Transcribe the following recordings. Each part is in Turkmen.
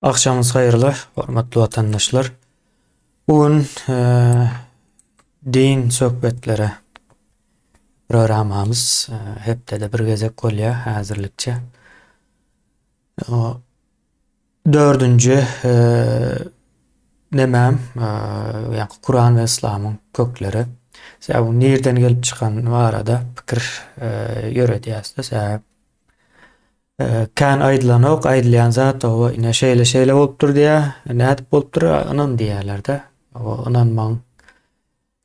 Agşamyňyz haýyrly, hormatly watandaşlar. Bu gün din söhbetleri programmamyz hepdede bir gezek bolýar häzirlikçe. Dördünji nemem, ýa Kuran we Yslamyň kökleri. Sebäbi nirden gelip çykany barada pikir ýöredýäs-de. Sebäbi Kän aýdylanok, aýdylýan zat oba ine şeýle şeýle bolupdyr diýýär. Nädip bolupdyr, ynan diýýärler-de. Oba ynanmagyň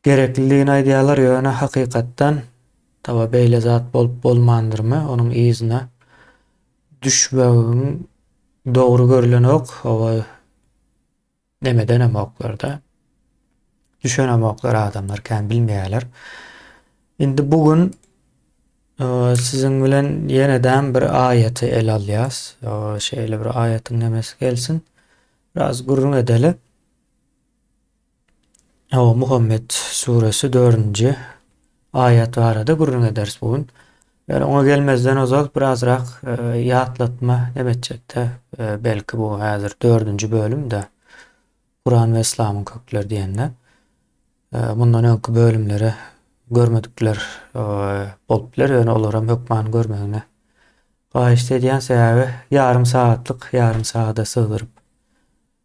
gerekliligini aýdýarlar, ýöne hakykatdan taba beýle zat bolup bolmandyrmy, onuň yzyna düşmegiň dogry görlenok. Oba Nemedenemoklar-da. Düşenemoklar adamlar kän bilmeýärler. Indi bu gün e, siziň bilen ýenedem bir aýaty ele alýas. Şeýle bir aýatyň nemesi gelsin. Biraz gürrüň edeli. Hawa, Muhammet suresi 4-nji aýat barada gürrüň ederis bu gün. Ýöne oňa gelmezden ozal birazrak e, ýatlatma neme etjekde, e, belki bu häzir dördünji bölüm-de Kuran we Yslamyň kökleri diýende. E, mundan öňki bölümleri görmedikler bolup biler, ýöne olaram hökman görmegini haýyşt edýän, sebäbi ýarym sagatlyk, ýarym sagada sygdyryp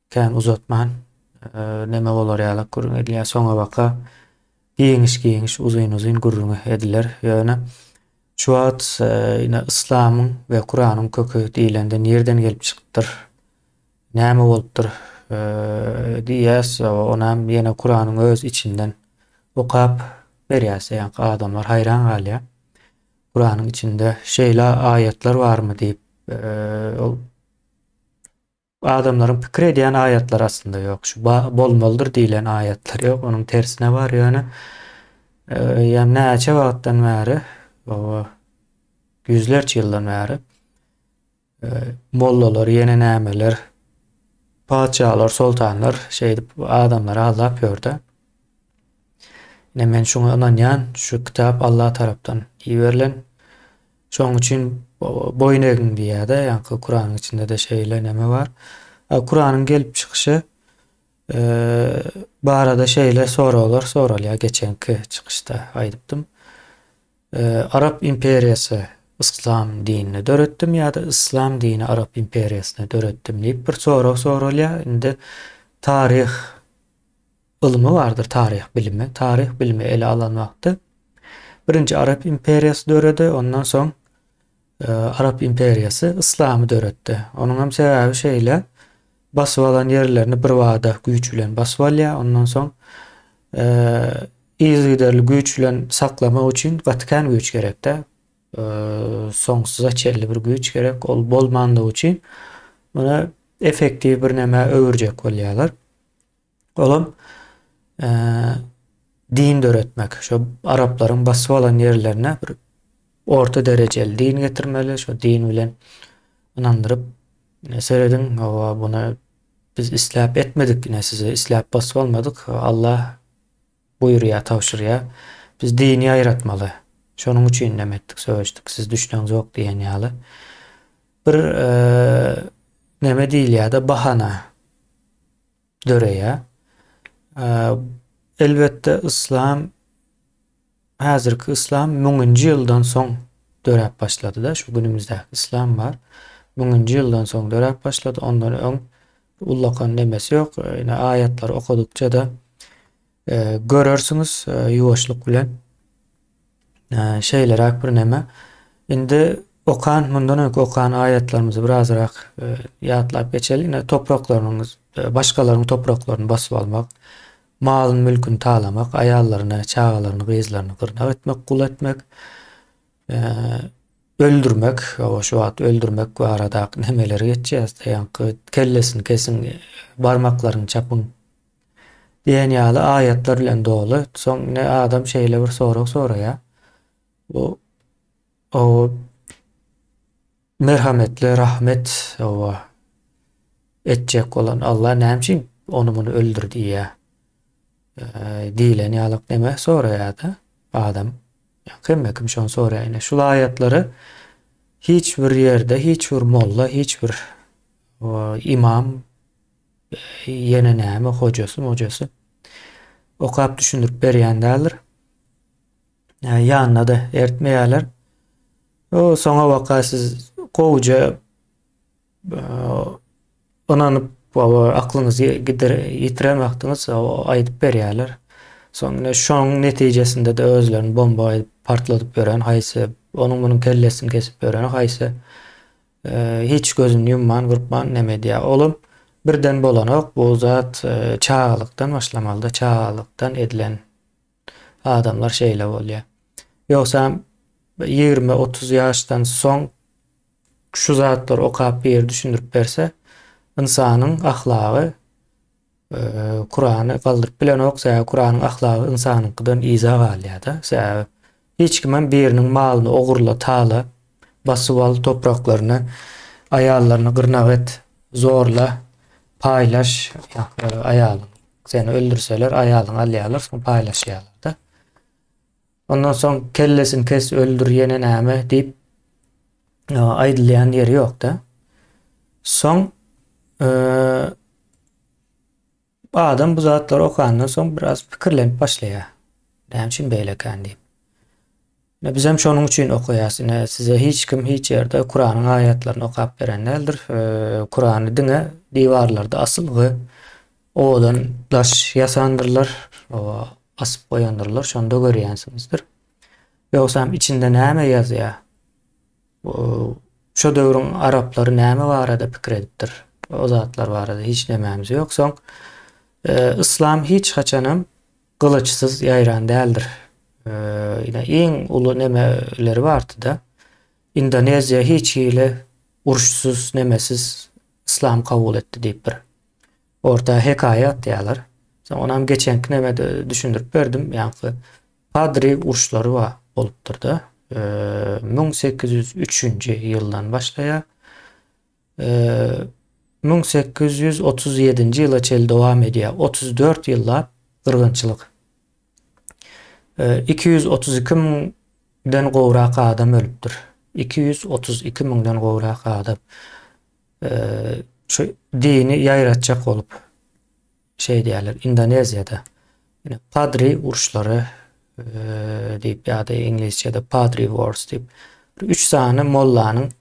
Kän uzatman, neme bolar ýalak gürrüň edilýär. Soňabaka giňiş-giňiş, uzyn-uzyn gürrüňi ediler. Ýöne şu wagt ine yslamyň we Kuranyň köki diýlende nirden gelip çykypdyr? Näme bolupdyr diýýäs. Onam ýene Kuranyň öz içinden okap berýäs. Ýaňky adamlar haýran galýar. Kuranyň içinde şeýle aýatlar barmy diýip, ol Adamlaryň pikir edýän aýatlary aslynda ýok. Şu bolmalydyr diýlen aýatlar ýok. Onuň tersine bar ýöne ýa näçe wagtdan bäri oba ýüzlerçe ýyldan bäri mollalar ýene nämeler patyşalar, soltanlar şeýdip adamlary aldap ýördi. Ine men şuňa ynanýan, şu kitap Allah tarapdan iberilen. Şonuň üçin boýun egiň diýýär-de, ýaňky Kuranyň içinde-de şeýle neme bar. Kuranyň gelip çykyşy barada şeýle soraglar soralýar, geçenki çykyşda aýdypdym. Arap imperiýasy yslam dinini döretdimi ýa-da yslam dini Arap imperiýasyny döretdimi diýip bir sorag soralýar. Indi taryh ylmy bardyr, taryh bilimi. Taryh bilimi ele alan wagty birinji Arap imperiýasy döredi, ondan soň e, Arap imperiýasy yslamy döretdi. Onuň hem sebäbi şeýle, basyp alan ýerlerini birbada güýç bilen basyp alýar, ondan soň e, yzygiderli güýç bilen saklamak üçin gaty kän güýç gerekde. E, soňsuza çenli bir güýç gerek. Ol bolmandygy üçin muny effektiw bir nämä öwürjek bolýarlar. Olam din döretmek. Şo araplaryň basyp alan ýerlerine bir orta derejeli din getirmeli. Şo din bilen ynandyryp, serediň, hawa, buny biz isläp etmedik, ine sizi isläp basyp almadyk. Allah buýurýar, tabşyrýar. Biz dini ýaýratmaly. Şonuň üçin neme etdik, söweşdik, siz düşüneňzok diýen ýaly. Bir neme diýilýär-de, bahana. döreýär. Elbetde yslam häzirki yslam müňünji ýyldan soň döräp başlady-da, şu günümizdäki yslam bar. Müňünji ýyldan soň döräp başlady. Ondan öň ullakan nemesi ýok. Ine aýatlary okadykça-da görersiňiz ýuwaşlyk bilen. Şeýleräk bir neme. Indi okan, mundan öňki okan aýatlarymyzy birazrak ýatlap geçeli. Ine topraklaryňyz, başgalaryň topraklaryny basyp almak, malyny, mülküni talamak, aýallaryny, çagalaryny, gyzlaryny gyrnak etmek, gul etmek, öldürmek, hawa şu wagt öldürmek baradaky nemeleri geçýäs, ýaňky kellesini kesiň, barmaklaryny çapyň Diýen ýaly aýatlar bilen doly. Soň ine adam şeýle bir sorag soraýar. Bu o merhametli rahmet owa etjek bolan Allah näme üçin ony muny öldür diýýär. Diýlen ýalyk neme soraýar-da adam. Hemme kim şony soraýar. Ine şul aýatlary hiç bir ýerde hiç bir molla hiç bir. Imam ýene näme hojasy mojasy okap düşündirip berýän däldir. Ýanyna-da ertmeýärler. O soňa baka siz gowuja ynanyp aklyňyzy gidir ýitiren wagtyňyz aýdyp berýärler. Soň ine şoň netijesinde-de özlerini bomba edip partladyp ýören haýsy, onuň munuň kellesini kesip ýören haýsy hiç gözüni ýumman gyrpman neme edýär. Olam birden bolanok bu zat çagalykdan başlamalyda çagalykdan edilen adamlar şeýle bolýar. Ýogsam 20-30 ýaşdan soň şu zatlary okap biri düşündirip berse, ynsanyň ahlagy Kurany galdyryp bilenok, sebäbi Kuranyň ahlagy ynsanyňkydan yza galýar-da. Sebäbi hiç kimem biriniň malyny ogurla, tala, basyp al topraklaryny, aýallaryny gyrnak et, zorla, paýlaş, aýalyň seni öldürseler aýalyňy alýarlar, soň paýlaşýarlar-da. Ondan soň kellesini kes, öldür, ýene näme diýip aýdylýan ýeri ýok-da. Soň adam bu zatlary okandan soň biraz pikirlenip başlaýar. Näme üçin beýlekän diýip. Ine bizem şonuň üçin okaýas. Ine size hiç kim hiç ýerde Kuranyň aýatlaryny okap beren däldir. Kurany diňe diwarlarda asylgy owadan daş ýasandyrlar. Asyp goýandyrlar. Şonda görýänsiňizdir. Ýogsam içinde näme ýazýar? Şo döwrüň araplary näme barada pikir edipdir? O zatlar barada hiç nämämiz ýok. Soň yslam hiç haçanam gylyçsyz ýaýran däldir. Ine iň uly nemeleri bardy-da. Indoneziýa hiç hili uruşsyz, nemesiz yslam kabul etdi diýip bir orta hekaýa atýarlar. Soň onam geçenki nemede düşündirip berdim. Ýaňky Padri uruşlary bar bolupdyr-da. 1803-nji ýyldan başlaýar. 1837-nji ýyla çenli dowam edýär. 34 ýyllap gyrgynçylyk. 232 müňden gowrak adam ölüpdir. 232 müňden gowrak adam. Şu dini ýaýratjak bolup şeý diýýärler Indoneziýada. Ine Padri uruşlary diýip ýa-da iňlisçede Padri Wars diýip. Bir üç sany mollanyň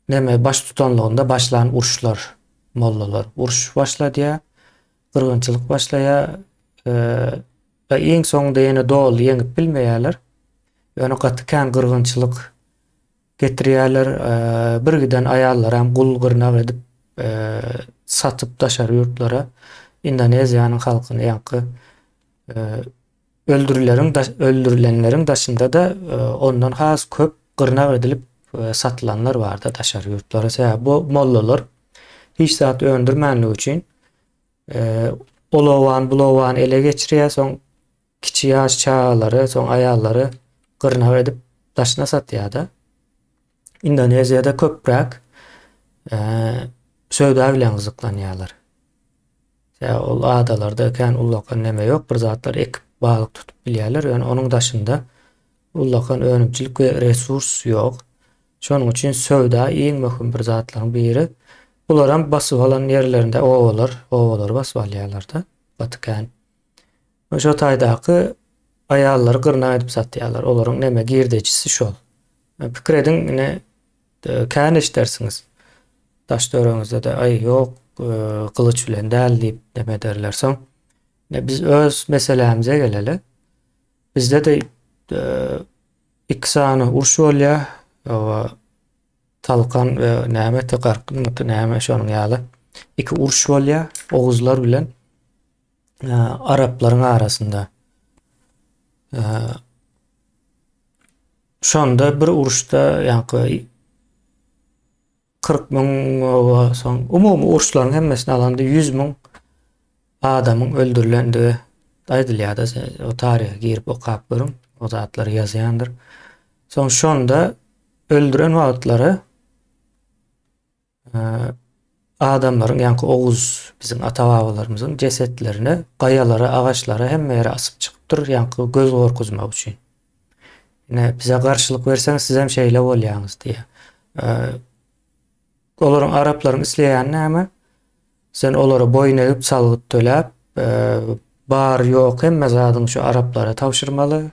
neme baştutanlygynda başlan uruşlar mollalar uruş başladýar. Gyrgynçylyk başlaýar. We iň soňunda ýene doly ýeňip bilmeýärler. Ýöne gaty kän gyrgynçylyk getirýärler. Bir giden aýallaram gul gyrnak edip satyp daşary ýurtlara Indoneziýanyň halkyny ýaňky öldürileriň öldürilenleriň daşynda-da ondan has köp gyrnak edilip satylanlar barda daşary ýurtlara. Sebäbi bu mollalar hiç zat öndürmänligi üçin ol obany bul obany ele geçirýär, soň kiçi ýaş çagalary, soň aýallary gyrnak edip daşyna satýar-da. Indoneziýada köpräk söwda bilen gyzyklanýarlar. Ýa ol adalarda kän ullakan neme ýok, bir zatlar ekip, balyk tutup bilýärler, ýöne onuň daşynda ullakan önümçilik we resurs ýok. Şonuň üçin söwda iň möhüm bir zatlaryň biri. Bularam basyp alan ýerlerinde obalar, obalary basyp alýarlar-da, gaty kän. Şo taýdaky aýallary gyrnak edip satýarlar. Olaryň neme girdejisi şol. Pikir ediň, ine kän eşidersiňiz. Daş töweregiňizde-de aý ýok, gylyç bilen däl diýip neme ederler. Soň biz öz meselämize geleli. Bizde-de iki sany uruş bolýar. Talkan we näme Garkynmydy näme şonuň ýaly iki uruş bolýar oguzlar bilen. Araplaryň arasynda. Şonda bir uruşda ýaňky 40 müň oba soň umumy uruşlaryň hemmesini alanda 100 müň adamyň öldürilendigi aýdylýar-da, o taryha girip okap görüň, o zatlary ýazýandyr. Soň şonda öldüren wagtlary Adamlaryň, ýaňky oguz biziň ata-babalarymyzyň jesetlerini gaýalara, agaçlara, hemme ýere asyp çykypdyr, ýaňky göz gorkuzmak üçin. Ine, bize garşylyk berseňiz, sizem şeýle bolýaňyz diýýär. Olaryň araplaryň isleýäni näme? Sen olara boýun egip salgyt töläp, bar ýok hemme zadyň şu araplara tabşyrmaly.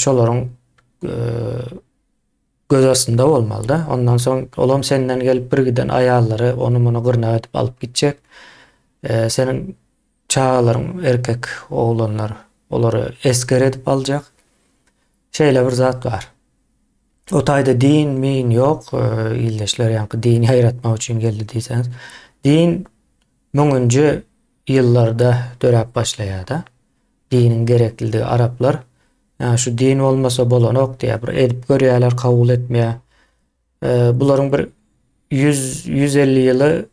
Şolaryň göz astynda bolmaly-da. Ondan soň olam senden gelip bir giden aýallary ony muny gyrnak edip alyp gitjek. Seniň çagalaryň erkek oglanlar olary esger edip aljak. Şeýle bir zat bar. O taýda din, min ýok. Ildeşler ýaňky dini ýaýratmak üçin geldi diýseňiz. Din müňünji ýyllarda döräp başlaýar-da. Diniň gereklidigi araplar ýa şu din bolmasa bolanok diýýär. Bir edip görýärler, kabul etmeýär. Bularyň bir 100 150 ýyly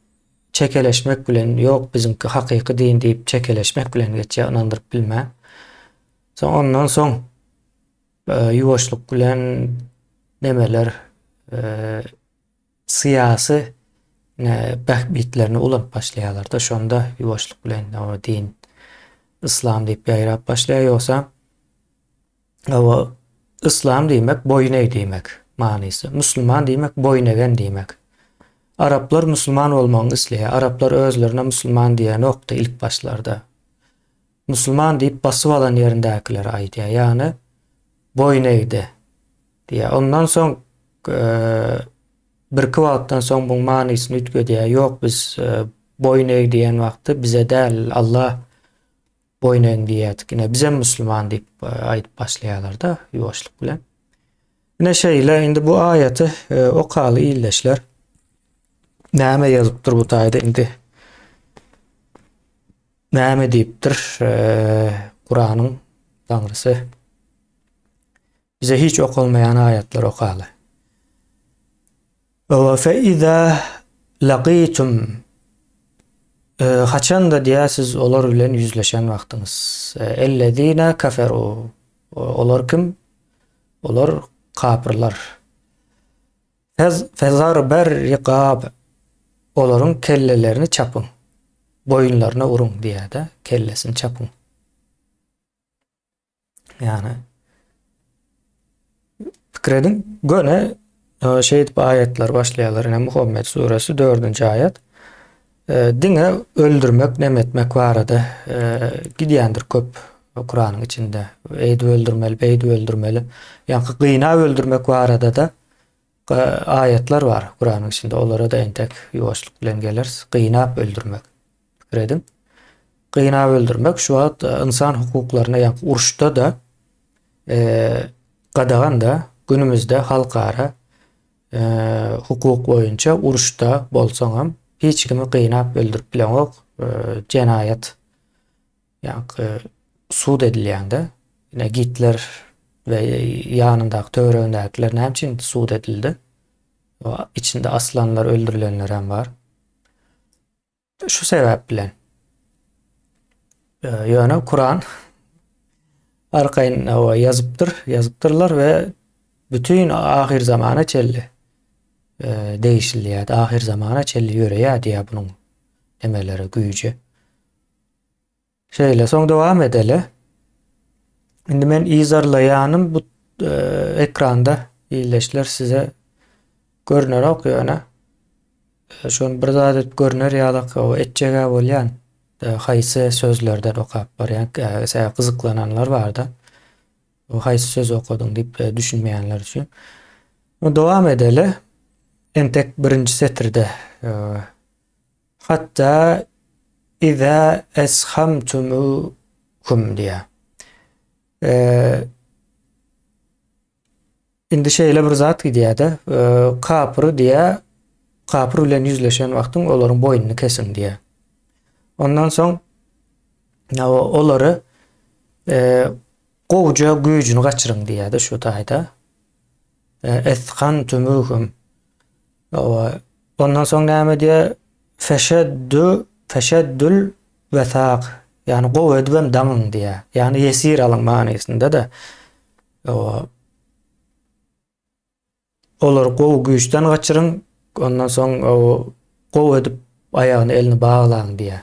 çekeleşmek bilen, ýok biziňki hakyky din diýip çekeleşmek bilen geçýär, ynandyryp bilmän. Soň ondan soň ýuwaşlyk bilen nemeler syýasy bähbitlerini ulanyp başlaýarlar-da, şonda ýuwaşlyk bilen o din yslam diýip ýaýrap başlaýar, ýogsa o yslam diýmek boýun eg diýmek manysy. Musulman diýmek boýun egen diýmek. Araplar musulman bolmagyny isleýär. Araplar özlerine musulman diýenokdy ilk başlarda. Musulman diýip basyp alan ýerindäkilere aýdýar. Ýagny boýun egdi diýýär. Ondan soň birki wagtdan soň buň manysyny üýtgedýär. Ýok biz boýun eg diýen wagty bize däl Allah boýun egiň diýýärdik. Ine bizem musulman diýip aýdyp başlaýarlar-da ýuwaşlyk bilen. Ine şeýle indi bu aýaty okaly ildeşler. Näme ýazypdyr bu taýda indi? Näme diýipdir Kuranyň Taňrysy? Bize hiç okalmaýan aýatlar okaly. Wa fe iza laqitum haçanda diýä siz olar bilen ýüzleşen wagtyňyz. Ellezina kaferu olar kim? Olar kapyrlar. Fezarber rikab olaryň kellelerini çapyň. Boýunlaryna uruň diýýär-de, kellesini çapyň. Ýagny pikir ediň, göni şeýdip aýatlar başlaýarlar. Ine Muhammet suresi 4-nji aýat. Diňe öldürmek, nem etmek barada gidýändir köp Kuranyň içinde. Eýdip öldürmeli, beýdip öldürmeli. Ýaňky gynap öldürmek barada-da Aýatlar bar Kuranyň içinde olara-da entek ýuwaşlyk bilen geleris. Gynap öldürmek. Pikir ediň. Gynap öldürmek şu wagt e, ynsan hukuklaryna ýa uruşda-da e, gadagan-da günümizde halkara e, hukuk boýunça uruşda bolsaňam hiç kimi gynap öldürip bileňok. E, jenaýat Ýaňky sud edilýände, ine Gitler we ýanyndaky töweregindäkiler näme üçin sud edildi? Içinde aslanlar öldürilenler hem bar. Şu sebäp bilen. Ýöne Kuran arkaýyn ýazypdyr, ýazypdyrlar we bütin ahyr zamana çenli degişli diýýär. Ahyr zamana çenli ýöreýär diýýär bunuň nemeleri, güýji. Şeýle, soň dowam edeli. Indi men yzarlaýanym bu e, ekranda ildeşler size görnerok ýöne. E, şony bir zat edip görner ýalak o etjegä bolýan. E, haýsy sözlerden okap barýan, e, gyzyklananlar barda. O haýsy sözi okadyň diýip e, düşünmeýänler üçin. Dowam edeli. Entek birinji setirde e, Hatda iza eshamtumuhum diýýär. Indi şeýle bir zat gidýär-de, kapyr diýýär, kapyr bilen ýüzleşen wagtyň olaryň boýnuny kesiň diýýär. Ondan soň olary gowja güýjüni gaçyryň diýýär-de şu taýda. Eshamtumuhum Ondan soň näme diýýär? Feşeddu feşeddül wesak. Ýagny gowy edibem daňyň diýýär. Ýagny ýesir alyň manysynda-da. Olary gowy güýçden gaçyryň, ondan soň gowy edip aýagyny elini baglaň diýýär.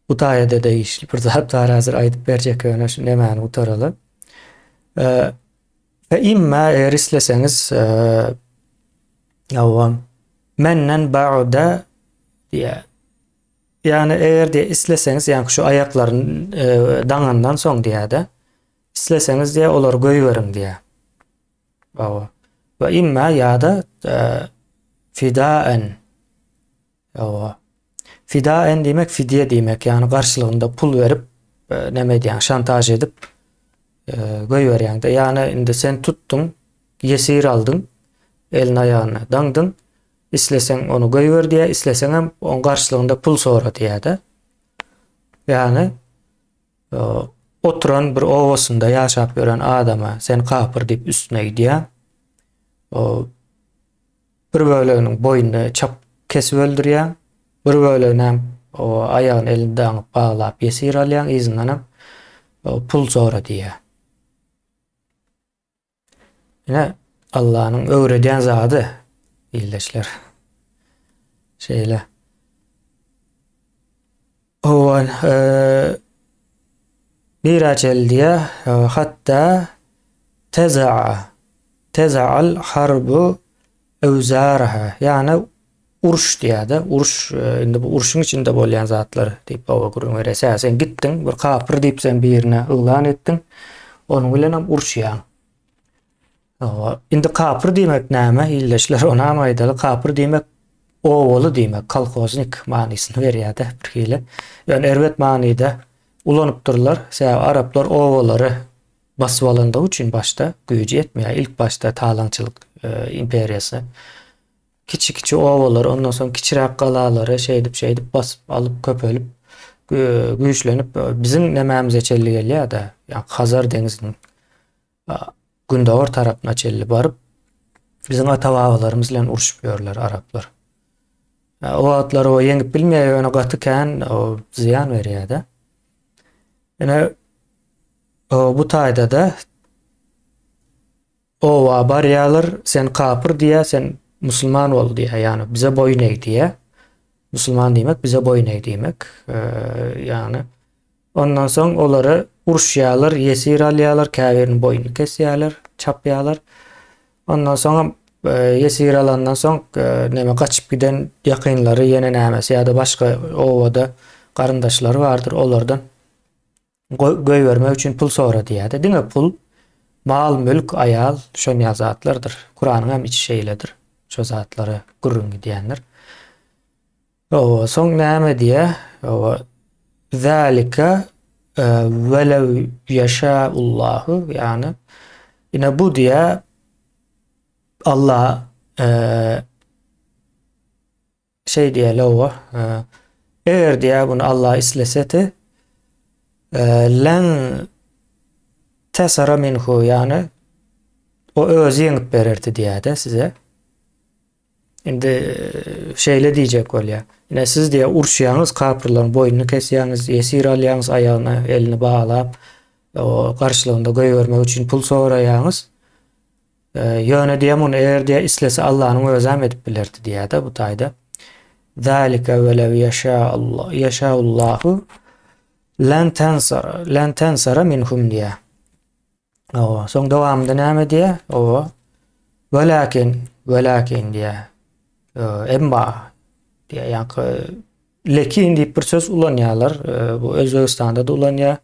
Bu taýada degişli bir zat bar häzir aýdyp berjek ýöne şu nemäni gutaraly. Fe imma eger isleseňiz hawa menden ba'da diýýär. Ýagny eger diýýär isleseňiz ýagny şu aýaklaryny daňandan soň diýýär-de. Isleseňiz diýýär olary goýberiň diýýär. Hawa. We imma ýa-da fidaen Hawa. Fidaen diýmek fidýe diýmek, ýagny garşylygynda pul berip, näme edýäň, şantaž edip goýberýäň-de. Ýagny indi sen tutduň, ýesir aldyň, elini aýagyny daňdyň, isleseň ony goýber diýýär, isleseňem oň garşylygynda pul sora diýýär-de. Ýagny oturan bir obasynda ýaşap ýören adama sen kapyr diýip üstüne gidýär. Bir böleginiň boýnuny çap kesip öldürýäň, bir böleginem aýagyny elini daňyp baglap ýesir alýaň, yzyndanam pul sora diýýär. Ine Allanyň öwredýän zady ildeşler. Şeýle. Owan nirä çenli diýýär? Hatda tezaa tezaal harbu ewzaraha. Ýagny uruş diýýär-de. Uruş indi bu urşuň içinde bolýan zatlar diýip baba gürrüň berýär. Sen, sen gitdiň, bir kapyr diýip sen birine yglan etdiň. Onuň bilen hem uruşýaň. Hawa, indi kapyr diýmek näme, ildeşler, onam aýdaly, kapyr diýmek obaly diýmek, kolhoznik manysyny berýär-de birhili. Ýöne erbet manyda ulanypdyrlar, sebäbi araplar obalary basyp alandygy üçin başda güýji ýetmeýär, ilk başda talaňçylyk imperiýasy kiçi-kiçi obalary, ondan soň kiçiräk galalary şeýdip-şeýdip basyp alyp, köpelip, güýçlenip biziň nemämize çenli gelýär-de, ýa Hazar deňziniň gündogar tarapyna çenli baryp, biziň ata-babalarymyz bilen urşup ýörler araplar. O wagtlar o ýeňip bilmeýär, ýöne gaty kän o zyýan berýär-de. Ine bu taýda-da oba barýarlar, sen kapyr diýýär, sen musulman bol diýýär, ýagny bize boýun eg diýýär. Musulman diýmek bize boýun eg diýmek. Ýagny Ondan soň olary uruşýarlar, ýesir alýarlar, käbiriniň boýnuny kesýärler, çapýarlar. Ondan soňam ýesir alandan soň neme gaçyp giden ýakynlary ýene nämesi ýa-da başga obada garyndaşlary bardyr, olardan goýbermek üçin pul sora diýýär-de. Diňe pul, mal, mülk, aýal, şon ýaly zatlardyr. Kuranyň hem içi şeýledir. Şo zatlara gürrüň gidýändir. Hawa, soň näme diýýär? Hawa, zalika welew ýeşaullahu, ýagny ine bu diýýär Allah şeý diýýär, hawa, eger diýýär bunu Allah islesedi, len tesara minhu, ýagny o özi ýeňip bererdi diýýär-de size. Indi şeýle diýjek bolýar. Ine siz diýýär uruşýaňyz, kapyrlaryň boýnuny kesýäňiz, ýesir alýaňyz, aýagyny, elini baglap, o garşylygynda goýbermek üçin pul soraýaňyz. Ýöne diýýär muny eger diýýär islese Allanyň özem edip bilerdi diýýär-de bu taýda. Zalika welew ýeşa ýeşaullahu len tensara len tensara minhum diýýär. Owa, soň dowamynda näme diýýär? Owa. Welakin, welakin diýýär. Emma diýýär, ýaňky lekin diýip bir söz ulanýarlar. Bu Özbegistanda da ulanýar.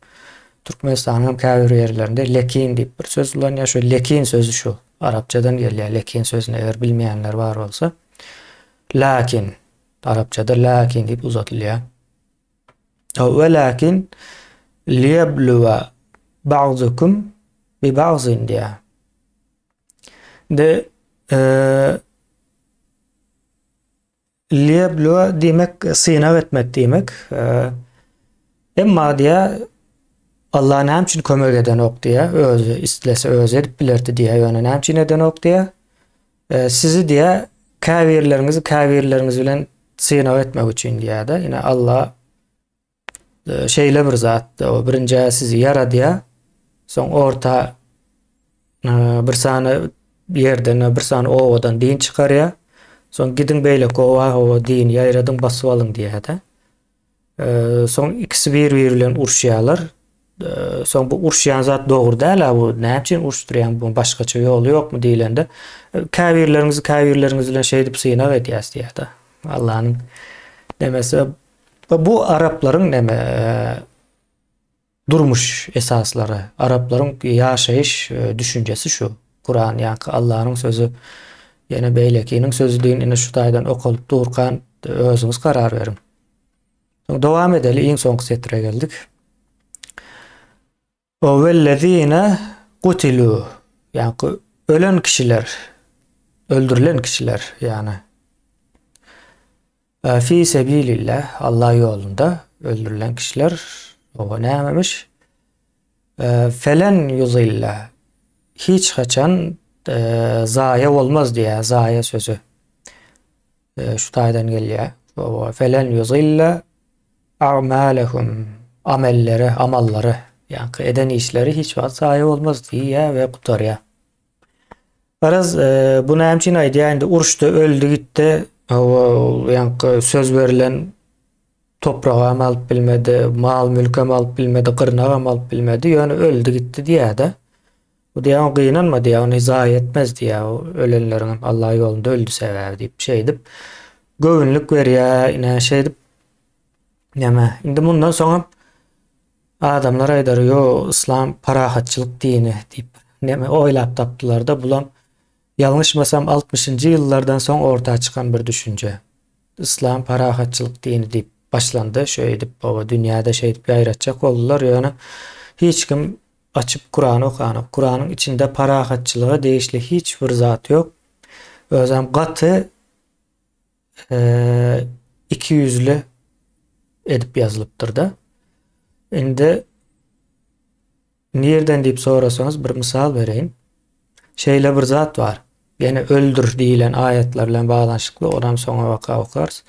Türkmenistanyň hem käbir ýerlerinde lekin diýip bir söz ulanýar. Şu lekin sözi şu arapçadan gelýär. Lekin sözüni eger bilmeýänler bar bolsa. Lakin arapçada lakin diýip uzadylýar. Welakin liyebluwa ba'dukum bi ba'zin diýýär. De e, liyebluwa diýmek synag etmek diýmek. E, emma diýýär Allah näme üçin kömek edenok diýýär. Özi islese özi edip bilerdi diýýär. Ýöne näme üçin edenok diýýär. E, sizi diýýär käbirleriňizi käbirleriňiz bilen synag etmek üçin diýýär-de. Ine Allah e, şeýle bir zat, o birinji sizi ýaradýar. Soň orta e, bir sany ýerden, bir sany obadan din çykarýar. Soň gidiň beýleki oba, oba dini ýaýradyň, basyp alyň diýýär-de. E, soň ikisi bir-biri bilen uruşýarlar. Soň bu uruşýan zat dogry däl-ä bu näme üçin uruşdyrýaň bu başgaça ýoly ýokmy diýlende, käbirleriňizi käbirleriňiz bilen şeýdip synag edýäs diýýär-de. Allanyň nemesi bu araplaryň neme durmuş esaslary, araplaryň ýaşaýyş düşünjesi şu. Kuran ýa-ki Allanyň sözi ýene beýlekiniň sözi diýin ine şu taýdan okalyp durkan özüňiz karar beriň. Soň dowam edeli, iň soňky setire geldik. Wellezine gutilu, ýagny ölen kişiler, öldürilen kişiler, ýagny fi sebilillah, Allah ýolunda öldürilen kişiler, o nämemiş? Felen yuzilla, hiç haçan zaýa bolmaz diýýär, zaýa sözü. Şu taýdan gelýär. Felen yuzilla a'malehum amelleri, amallary, ýagny eden işleri hiç wagt zaýa bolmaz diýýär we gutarýar. Garaz, bu näme üçin aýdýar? Indi uruşda öldi gitdi. Ýagny söz berlen topragam alyp bilmedi, mal-mülkem alyp bilmedi, gyrnagam alyp bilmedi, ýöne öldi gitdi diýýär-de. Bu diýýär, oňa gynanma diýýär, ony zaýa etmez diýýär, o ölenleriňem Allah ýolunda öldi sebäbi diýip, şeýdip göwünlik berýär, ine şeýdip näme. Indi mundan soňam adamlar aýdar, ýo, yslam parahatçylyk dini diýip, näme oýlap tapdylar-da, bulam ýalňyşmasam altmyşynjy ýyllardan soň orta çykan bir düşünje. Yslam parahatçylyk dini diýip başlandy, şeýdip, oba dünýäde şeýdip ýaýratjak boldular, ýöne hiç kim Açyp Kurany okanok. Kuranyň içinde parahatçylyga degişli hiç bir zat ýok. Özem gaty ikiýüzli edip ýazylypdyr-da. Indi nirden diýip sorasaňyz bir mysal bereýin. Şeýle bir zat bar. Ýene öldür diýilen aýatlar bilen baglanyşykly, onam soňa baka okarys.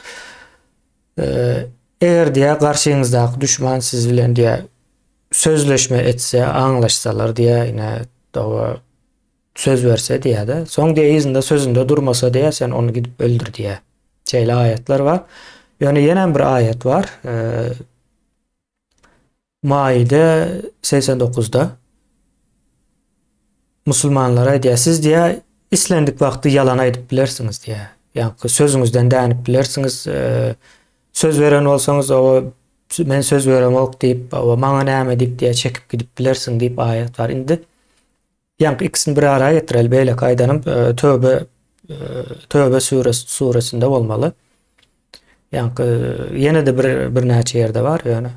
Eger diýä garşyňyzdaky düşman siz bilen diýä sözleşme etse, aňlaşsalar diýä, ine doga söz berse diýä-de, soň diýä yzynda sözünde durmasa diýä, sen ony gidip öldür diýä. Şeýle aýatlar bar. Ýöne ýene bir aýat bar. Maide 89-da musulmanlara aýdýar, siz diýä islendik wagtda ýalan aýdyp bilersiňiz diýä. Ýagny sözüňizden dänip bilersiňiz. Söz beren bolsaňyz, o men söz beremok diýip, o maňa näme diýip diýä çekip gidip bilersiň diýip aýat bar. Indi Ýaňky ikisini bir ara getireli, beýleki aýdanym Töbe Töbe suresinde bolmaly. Ýaňky ýene-de bir birnäçe ýerde bar ýöne.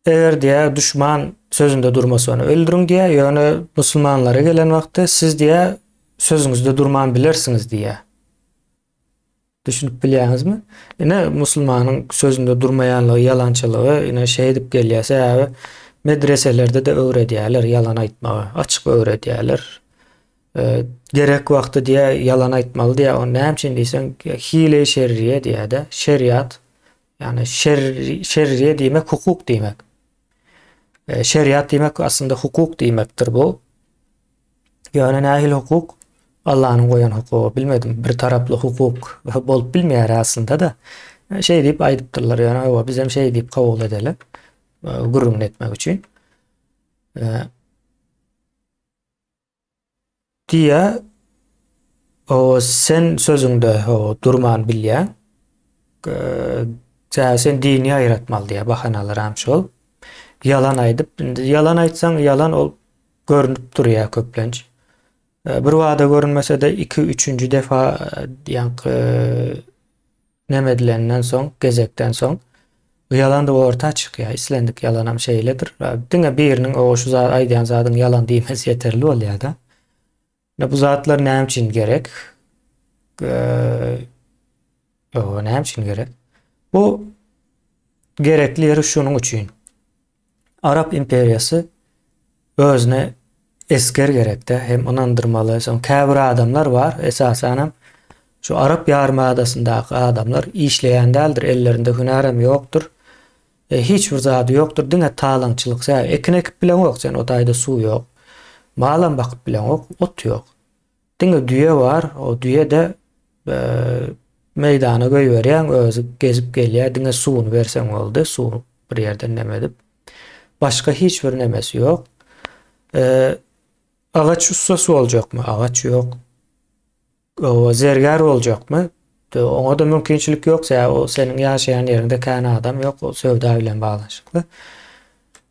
Eger diýä düşman sözünde durmasa ony öldüriň diýä, ýöne musulmanlara gelen wagtda siz diýä sözüňizde durman bilersiňiz diýä. Düşünip bilýäňizmi? Ine, musulmanyň sözünde durmaýanlygy, ýalançylygy ine şeýdip gelýär. Sebäbi medreselerde-de öwredýärler ýalan aýtmagy, açyk öwredýärler. Gerek wagty diýýär, ýalan aýtmaly diýýär. Ony näme üçin diýseň, hile-i şerriýe diýýär-de. Şeriat, ýagny şer, şerriýe diýmek hukuk diýmek. Şeriat diýmek aslynda hukuk diýmekdir bu. Ýöne nähili hukuk? Allanyň goýan hukugy bilmedim. Bir taraply hukuk bolup bilmeýär aslynda-da. Şeý diýip aýdypdyrlar. Ýöne hawa bizem şeý diýip kabul edeli. Gürrüňini etmek üçin. Diýä o sen sözüňde o durman bilýäň. Sen dini aýratmaly diýä bahanalaram şol. Ýalan aýdyp, indi ýalan aýtsaň ýalan ol görnüp durýar köplenç. Bir wada görünmese-de iki, üçünji defa ýaňky neme edilenden soň, gezekden soň bu ýalandygy orta çykýar. Islendik ýalanam şeýledir. Diňe biriniň o şu zat aýdýan zadyň ýalan diýmesi ýeterli bolýar-da. Bu zatlar näme üçin gerek? Ýok, näme üçin gerek? Bu gerekli ýeri şunuň üçin. Arap imperiýasy özüne esger gerekde hem ynandyrmaly. Soň käbir adamlar bar, esasanam şu Arap ýarymadasyndaky adamlar işleýän däldir, ellerinde hünärem ýokdur. E, hiç bir zady ýokdur, diňe talaňçylyk. Sebäbi ekin ekip bileňok sen, o taýda suw ýok. Malam bakyp bileňok, ot ýok. Diňe düýe bar, o düýe-de meýdana goýberýäň, özi gezip gelýär, diňe suwuny berseň boldy, suw. bir ýerden neme edip. Başga hiç bir nemesi ýok. Agaç ussasy boljakmy? Agaç ýok. O zergär boljakmy? Oňa-da mümkinçilik ýok, sebäbi o seniň ýaşaýan ýeriňde kän adam ýok, o söwda bilen baglanyşykly.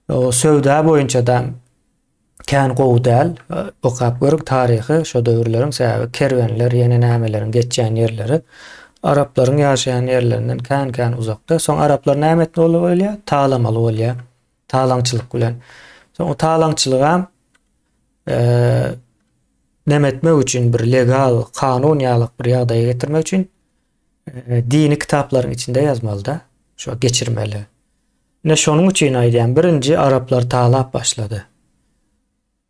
O söwda boýunça-da kän gowy däl. Okap görüň taryhy şo döwürleriň, sebäbi kerwenler, ýene nämeleriň geçýän ýerleri araplaryň ýaşaýan ýerlerinden kän-kän uzakda. Soň araplar näme etmeli bolýar? Talamaly bolýar. Talaňçylyk bilen. Soň o talaňçylygam neme etmek üçin bir legal, kanun ýalyk bir ýagdaýa getirmek üçin dini kitaplaryň içinde ýazmalyda, şo geçirmeli. Ine şonuň üçin aýdýan, birinji araplar talap başlady.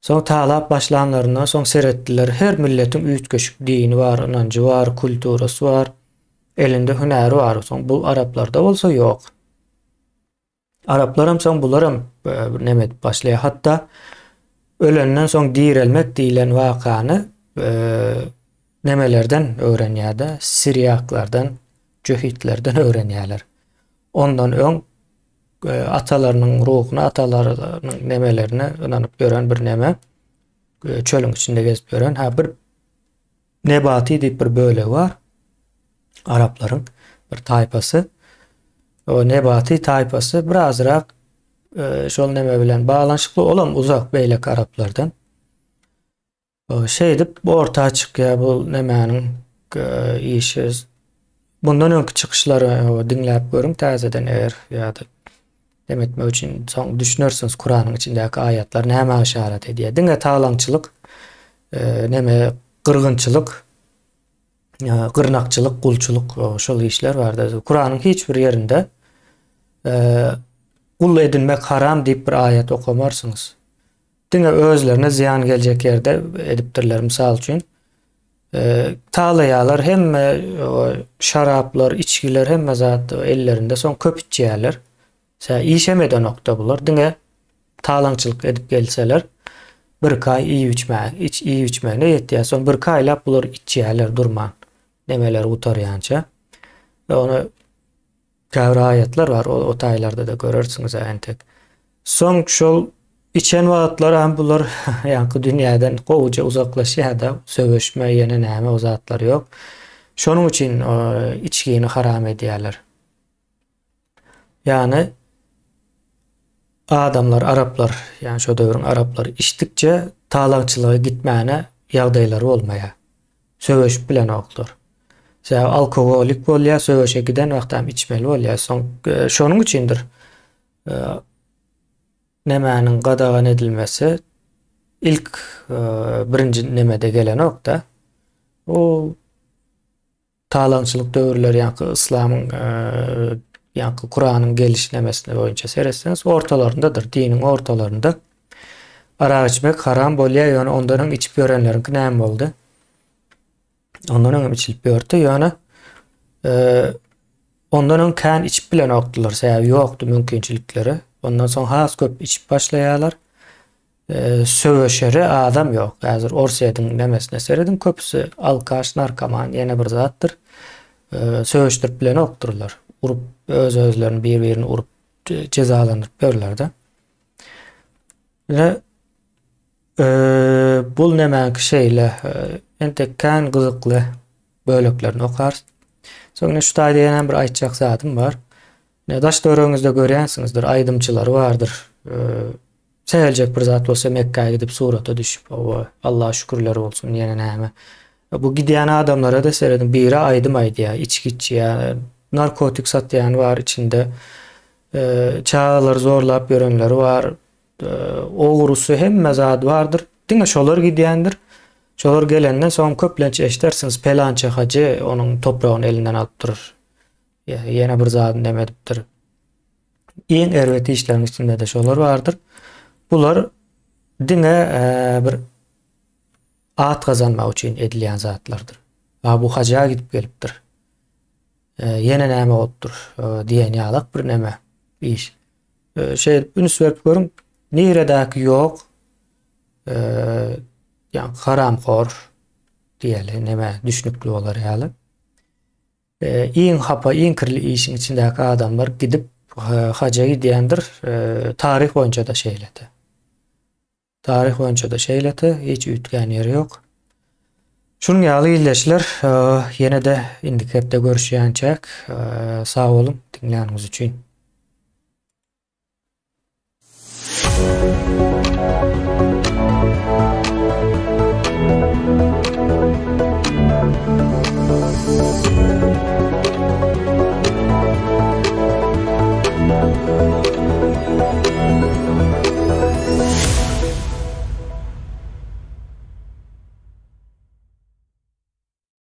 Soň talap başlanlaryndan soň seretdiler, her milletiň üýtgeşik dini bar, ynanjy bar, kulturasy bar, elinde hünäri bar. Soň bu araplarda bolsa ýok. Araplaram soň bularam bir neme edip başlaýar. Hatda ölenden soň direlmek diýlen wakany nemelerden öwrenýär-de, siriýaklardan, jöhitlerden öwrenýärler. Ondan öň atalarynyň ruhuna, atalarynyň nemelerine ynanyp ýören bir neme, çölüň içinde gezip ýören, ha bir Nebati diýip bir bölegi bar. Araplaryň bir taýpasy. O Nebati taýpasy birazrak e, şol neme bilen baglanyşykly, olam uzak beýleki araplardan. Şeýdip orta çykýar bu nemäniň e, işi. Bundan öňki çykyşlary diňläp görüň täzeden eger ýa-da dem etmek üçin soň düşünersiňiz Kuranyň içindäki aýatlar nämä yşarat edýär. Diňe talaňçylyk, e, neme gyrgynçylyk, e, gyrnakçylyk, gulçulyk şol işler bardy. Kuranyň hiç bir ýerinde e, gul edinmek haram diýip bir aýat okamarsyňyz. Diňe özlerine zyýan geljek ýerde edipdirler. Mysal üçin, talaýarlar hemme şaraplar, içgiler hemme zat ellerinde soň köp içýärler. Sä işem edenokda bular. Diňe talaňçylyk edip gelseler, birki aý iýip içmäge, iç iýip içmegine ýetýär. Soň birki aýlap bular içýärler durman. Nemeleri gutarýança. We ony Käbir aýatlar bar, o taýlarda-da görersiňiz entek. Soň şol içen wagtlary hem bular ýaňky dünýäden gowuja uzaklaşýar-da, söweşme ýene näme o zatlar ýok. Şonuň üçin içgini haram edýärler. Ýagny adamlar, araplar, ýagny şo döwrüň araplary içdikçe talaňçylyga gitmäne ýagdaýlary bolmaýar. Söweşip bilenoklar. Sebäbi alkogolik bolýar, söweşe giden wagtam içmeli bolýar. Soň e, şonuň üçindir e, nemäniň gadagan edilmesi ilk e, birinji nemede gelenok-da. O talaňçylyk döwürleri ýaňky yslamyň ýaňky Kuranyň geliş nemesine boýunça seretseňiz ortalaryndadyr, diniň ortalarynda. Arak içmek haram bolýar, ýöne ondan öň içip ýörenleriňki näme boldy? Ondan öň hem içilip ýördi, ýöne e, ondan öň kän içip bilenokdylar, sebäbi ýokdy mümkinçilikleri. Ondan soň has köp içip başlaýarlar. E, söweşere adam ýok. Häzir Orsýetiň nemesine serediň, köpüsi alkaş, narkoman, ýene bir zatdyr. E, söweşdirip bilenokdyrlar. Urup öz-özlerini bir-birini urup jezalandyryp ýörler-de. Ine bul nemäňki şeýle entek kän gyzykly böleklerini okarys. Soň ine şu taýda ýene bir aýtjak zadym bar. Ine daş töweregiňizde görýänsiňizdir, aýdymçylar bardyr. Säheljek bir zat bolsa Mekgä gidip surata düşüp, hawa, Allaha şükürler bolsun ýene näme. Bu gidýän adamlara-da serediň, biri aýdym aýdýar, içgi içýär, narkotik satýany bar içinde. Çagalary zorlap ýörenleri bar. Ogrusy hemme zady bardyr. Diňe şolar gidýändir. Şolar gelenden soň köplenç eşdersiňiz, pelança hajy onuň topragyny elinden alypdyr. Ýene bir zadyny neme edipdir. Iň erbet işleriň içinde-de şolar bardyr. Bular diňe bir at gazanmak üçin edilýän zatlardyr. A bu haja gidip gelipdir. Ýene näme bolupdyr diýen ýalak bir neme iş. Şeýdip üns berip görüň, niredäki ýok, ýa haramhor diýeli, neme düşnükli bolar ýaly. Iň hapa, iň kirli işiň içindäki adamlar gidip, Haja gidýändir. Taryh boýunça-da şeýledi. Taryh boýunça-da şeýledi, hiç üýtgän ýeri ýok. Şunuň ýaly ildeşler, ýene-de indiki hepde görüşýänçäk, sag boluň diňläniňiz üçin.